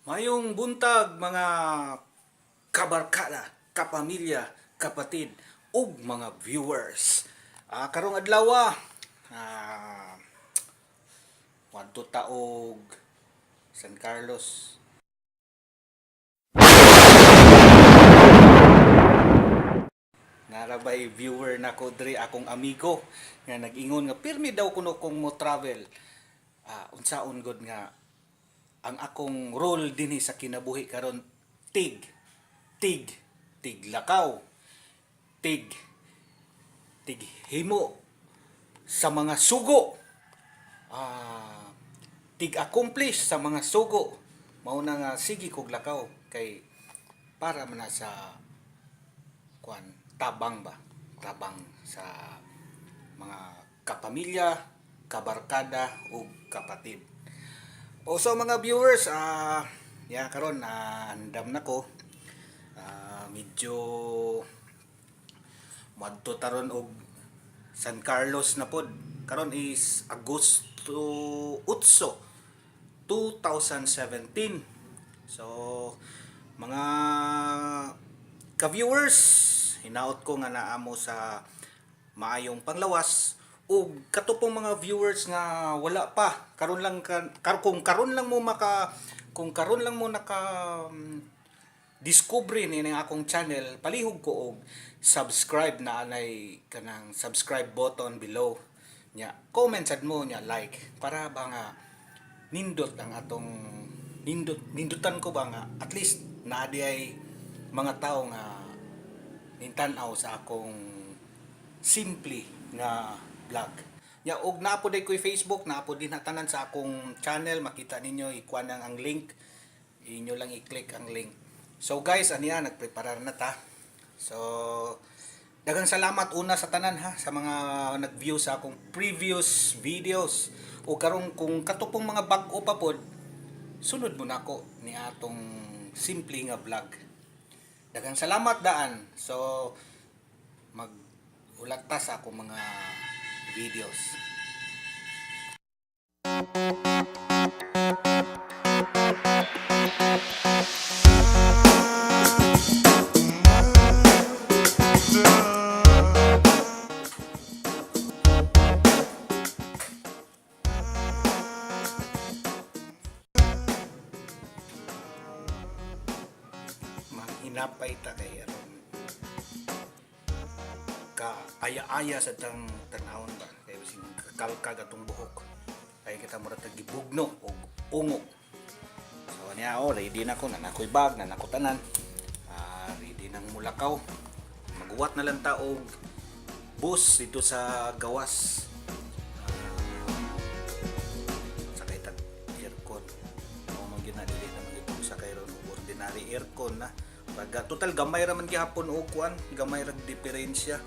Mayong buntag, mga kabarkada, kapamilya, kapatid ug mga viewers. Karong adlaw, wadto ta og San Carlos. Narabay viewer nako diri, akong amigo nga nag-ingon nga pirmi daw kuno kong mo travel. Unsaon gud nga ang akong role dinhi sa kinabuhi karon, tig tig tiglakaw, tig tig himo sa mga sugo, tig accomplish sa mga sugo. Mao na nga sige kog lakaw kay para man na sa kuan, tabang ba, tabang sa mga kapamilya, kabarkada ug kapatid. O so mga viewers, ya karon na andam na ko. Medyo moadto taron og San Carlos na pod. Karon is Agosto 8, 2017. So mga ka-viewers, hinaot ko nga naamo sa maayong panglawas ug kato pong mga viewers nga wala pa karon lang kung karon lang mo maka kung karon lang mo naka discover ni ning akong channel, palihog ko og subscribe na anay kanang subscribe button below nya, comment sad mo nya, like, para ba nga nindot ang atong nindot, nindutan ko ba nga at least naa di ay mga tao nga nintan-aw sa akong simple nga vlog. Nya og naa pod ko'y Facebook, naa pod din na tanan sa akong channel, makita ninyo, ikuan ang link. Inyo lang i-click ang link. So guys, aniya nagpreparar na ta. So daghang salamat una sa tanan ha, sa mga nag-view sa akong previous videos. O karong kung kato pong mga bag-o pa pod, sunod mo nako ni atong simple nga vlog. Daghang salamat daan. So mag ulat ta sa akong mga videos. Manghinapay ta kay aron ka aya-aya sa tang tanawon ba, kay basin kakalkag atong buhok kay kita mura tag gibugno og ungo. So niya, oh, ready na ko na, nakoy bag na nako tanan. Ready nang mulakaw, maguwat na lang ta og bus dito sa gawas. Sakay tag aircon mo man gyud na, dili na man gyud sakay ron og ordinary aircon na. Pag total gamay ra man gihapon og kuan, gamay ra diferensya.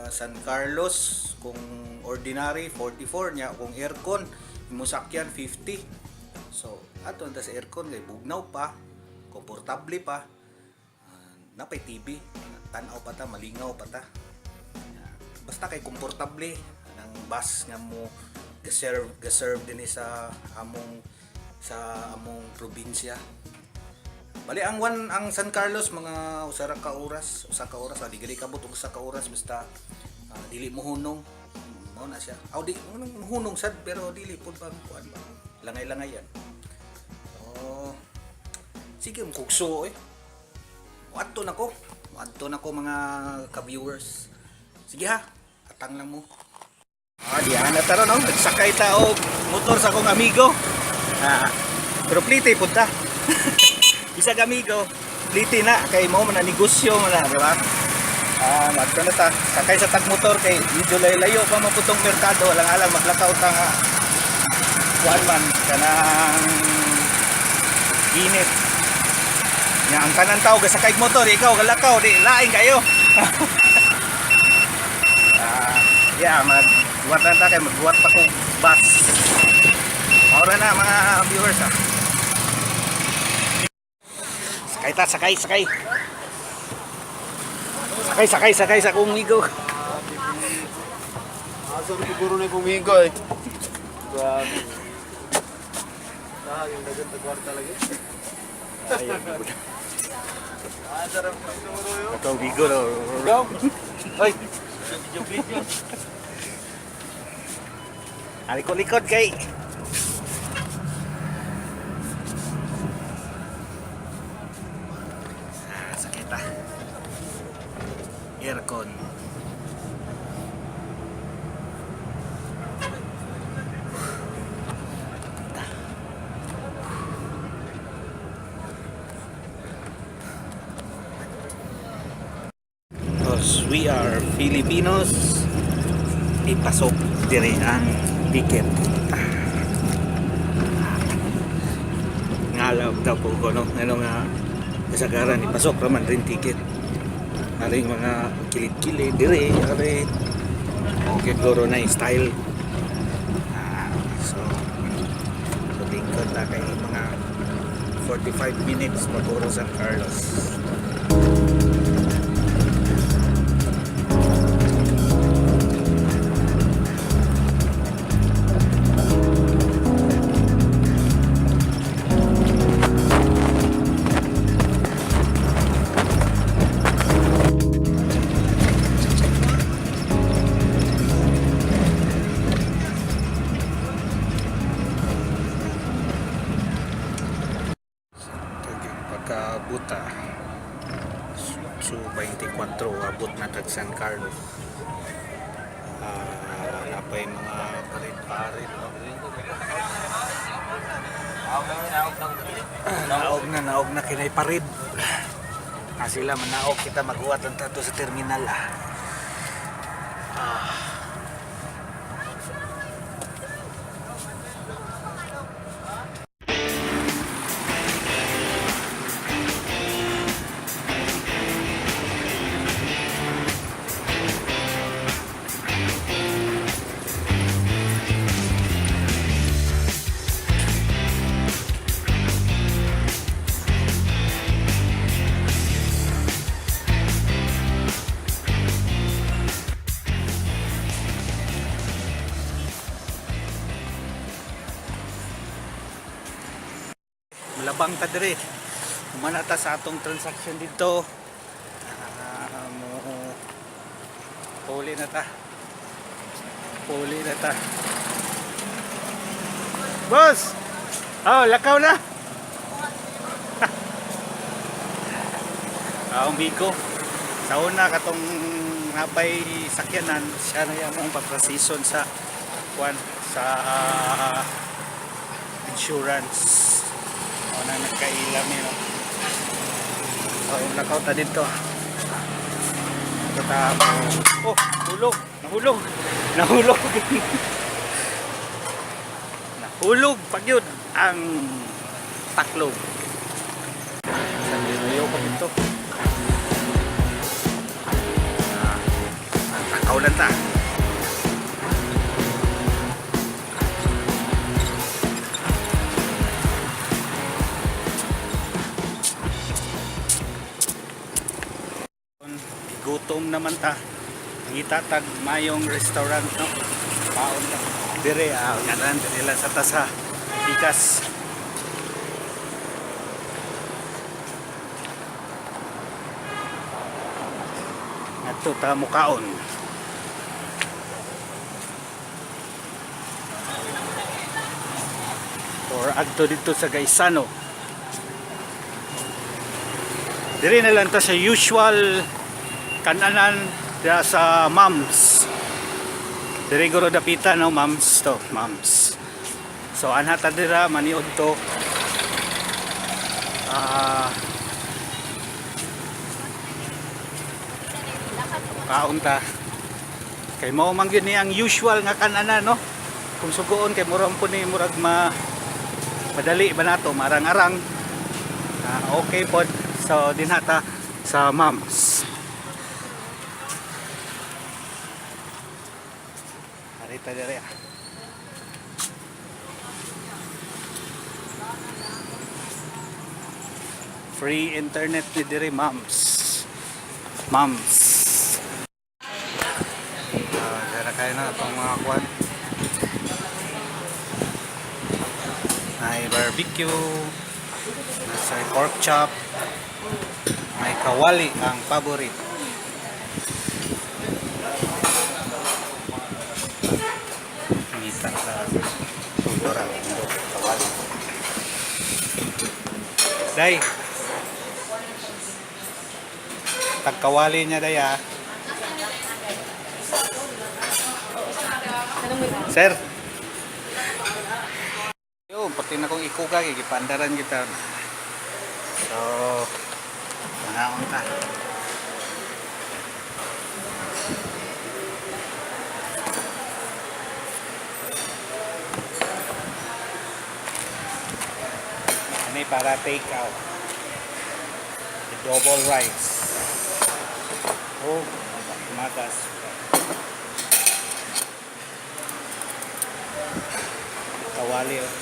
San Carlos, kung ordinary 44 nya, kung aircon imo sakyan 50. So ato ta sa aircon kay bugnaw pa, komportable pa. Napay TV, tan-aw pa ta, malingaw pa ta. Basta kay komportable ang bus nga mo ga-serve dinhi sa among probinsya. Bali ang one ang San Carlos mga usa ra ka oras, usa ka oras, di gali kabot og usa ka oras, basta dili mo hunong. Mao na siya. Aw, di hunong sad pero dili pud bang kuan ba. Langay-langay yan. So sige mo kugso eh. Wadto na ko. Wadto na ko, mga ka-viewers. Sige ha, atang lang mo. Diyan na taro no, nagsakay ta og motor sa akong amigo. Pero plite pud ta. Bisag amigo, plite na kay mao man na negosyo man na, di ba? Madto na ta. Sakay sa tag motor kay medyo layo-layo pa man putong merkado, walang alam maglakaw ta nga kuan man kanang init. Nya ang tanan tao gasakay og motor, ikaw galakaw, di lain kayo. Yeah, magbuhat na ta kay magbuhat pa kog bus. Maura na, mga viewers ah. Sakay ta, sakay, sakay. Sakay, sakay, sakay sa akong amigo. Asa siguro na yung kumigo eh. Grabe. Ah, yung dagat na kwarta lagi. Ayaw. Ah, sarap ng turo yun. Ikaw, Bigo. Go! Ay! Video, video. Alikod-likod kay. Ah, sakit ah. Aircon. Because we are Filipinos, ipasok dire ang ticket. Ngalab daw po ko no, ano nga kasagaran ipasok raman rin ticket. Aring mga kilid-kilid dire, are okay goro na yung style. Ah, so so lingkod na kay mga 45 minutes maguro San Carlos. Taging pagkabuta. So 24 abot na tag San Carlos. Ah, napay mga parit-parit no. Ah, naog na, naog na kinay parid. Ah, sila manaog kita maghuwat lang tato sa terminal ah. Malabang ta dire. Humana ta sa atong transaction dito. Ah, mo puli na ta. Puli na ta. Boss! Oh, lakaw na. Ang Biko. Sa una katong napay sakyanan, siya na yung among paprasison sa kwan sa insurance. O na nagkailam yun. No? So, yung lakaw ta dito. Ito ta Oh, hulog. Nahulog. Nahulog. Nahulog pag yun ang taklob. San Diego pa dito. Ah, takaw lang ta. Gutom naman ta. Ngita tag mayong restaurant no. Paon ta. Dire ah ngalan dire lang sa tasa. Ikas. Adto ta mukaon. Or adto dito sa Gaisano. Dire na lang ta sa usual kananan dira sa Mams. Dire guro dapita no Mams to, Mams. So anha ta dira maniud to. Ah, kaon ta. Kay mao man gyud ni ang usual nga kananan no. Kung sugoon kay murag po ni murag ma madali ba nato marang-arang. Ah, okay pod. So dinha ta sa Mams. Arita dere ah. Free internet ni diri Mams. Mams. Ah, dara kayo na itong mga kwan. Ay, bar barbecue, nasa pork chop, may kawali ang favorite. Ngita sa tudora, kawali. Day, tagkawali niya day ah. Sir. Yo, pati na kong ikuga kay gipandaran kita. So, pangaon ta. Ano para take out. The double rice. Oh, magas. Kawali oh.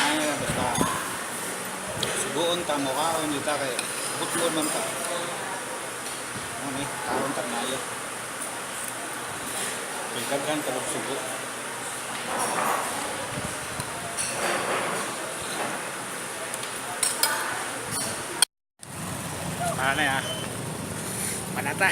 Ay, basta suguon ta mo kaon yuta kay butlon man ta. Ano ni, kaon ta nayo. Kay daghan ka og sugo. Ano ya? Panata.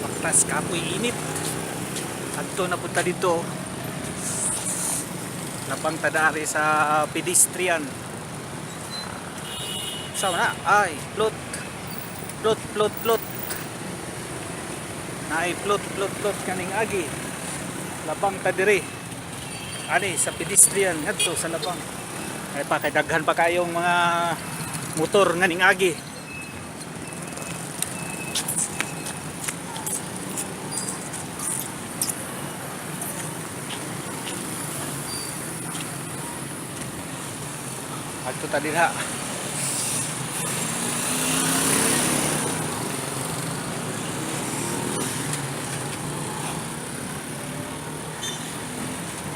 Baktas kapoy init. Adto na punta dito. Labang tadari sa pedestrian. Sa na? Ay, float. Float, float, float. Naay float, float, float kaning agi. Labang tadiri. Ani sa pedestrian ngadto sa labang. Ay pa kay daghan pa kayong mga motor nganing agi. Adto ta dinha.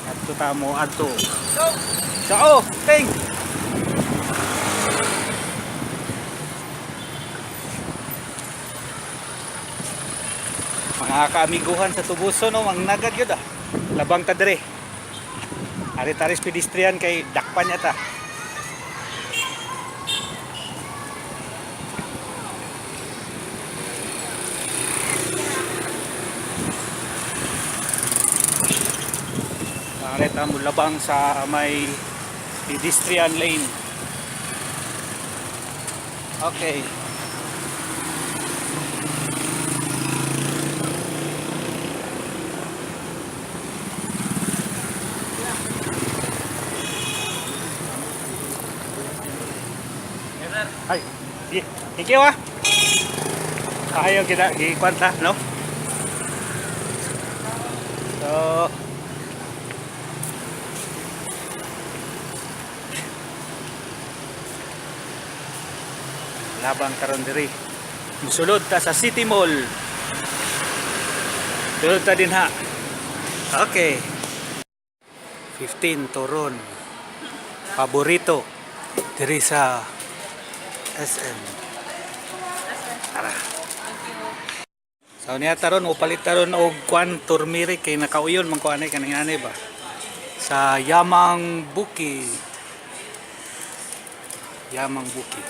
Adto ta mo adto. Sao, ting. Mga kaamiguhan sa Tubuso no, mangnagad gyud ah. Labang ta dire. Ari-taris pedestrian kay dakpan niya ta. Pareta mo labang sa may pedestrian lane. Okay. Ay, sige. Thank you ah. Ayaw kita gikwanta, no? So, labang karon diri. Musulod ta sa City Mall. Sulod ta din ha. Okay. 15 Toron. Paborito diri sa SM. Tara. So niya taron upalit taron og kwan turmeric kay nakauyon man ko ani kaning ani ba. Sa Yamang Bukid. Yamang Bukid.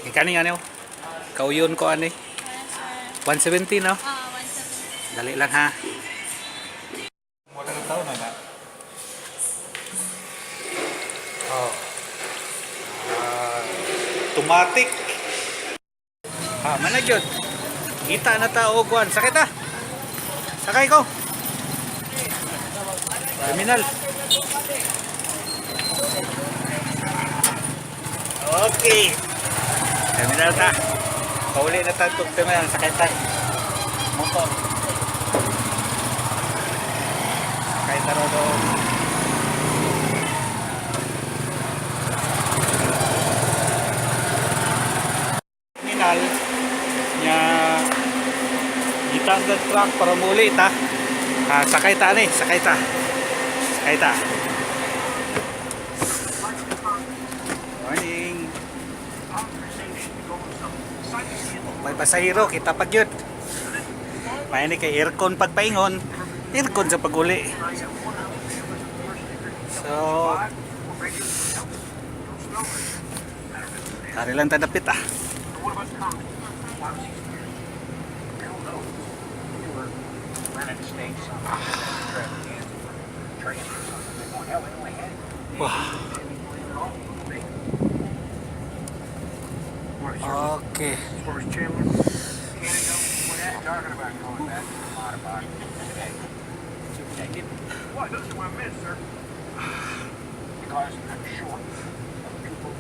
Kani ani oh. Kauyon ko ani. 170 no? Ah, 170. Dali lang ha. Wala na tao na na. Oh. Ah, tumatik. Ah, mana gyud. Kita na ta og kuan. Sakit ah. Sakay ko. Terminal. Okay. Terminal ta. Pauli na ta tug terminal, sakay ta. Motor. Sakay ta ro doon. Terminal nya gitang truck para muli ta. Ah, sakay ta ni, sakay ta. Sakay ta. Morning. May pasahero, kita pag yun. May ni kay aircon pagpaingon, aircon sa paguli. So, tari lang tadapit ah. Wah. Okay.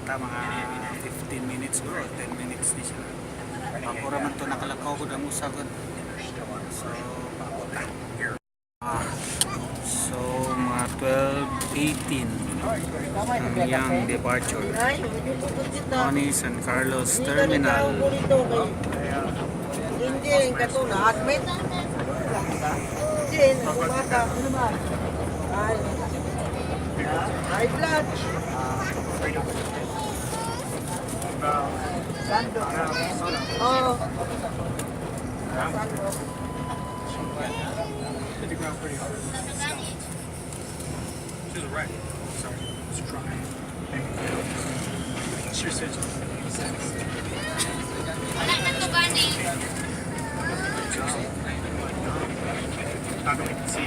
Ta mga 15 minutes bro, 10 minutes ni siya. Ako raman to nakalakaw ko ang usagod. So, paabot na. Ah, so, mga 12:18 ang iyang departure. Oni San Carlos Terminal. Hindi, kato na admit. Hindi, bumata. Ay, high blood. Sando. Oh. Sando. Hit the ground pretty hard. To the right. Sorry, it's dry. Sure says Wala na to gani. Not that we can see.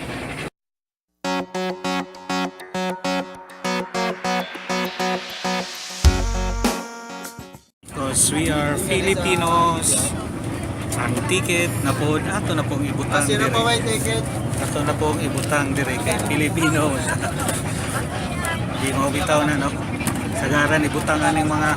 Because we are Filipinos. Ang ticket na po, ato na pong ibutang Sino dire. pa may ticket? Ato na pong ibutang dire kay Filipino. Di mo bitaw na, no? Sagaran ibutang aning mga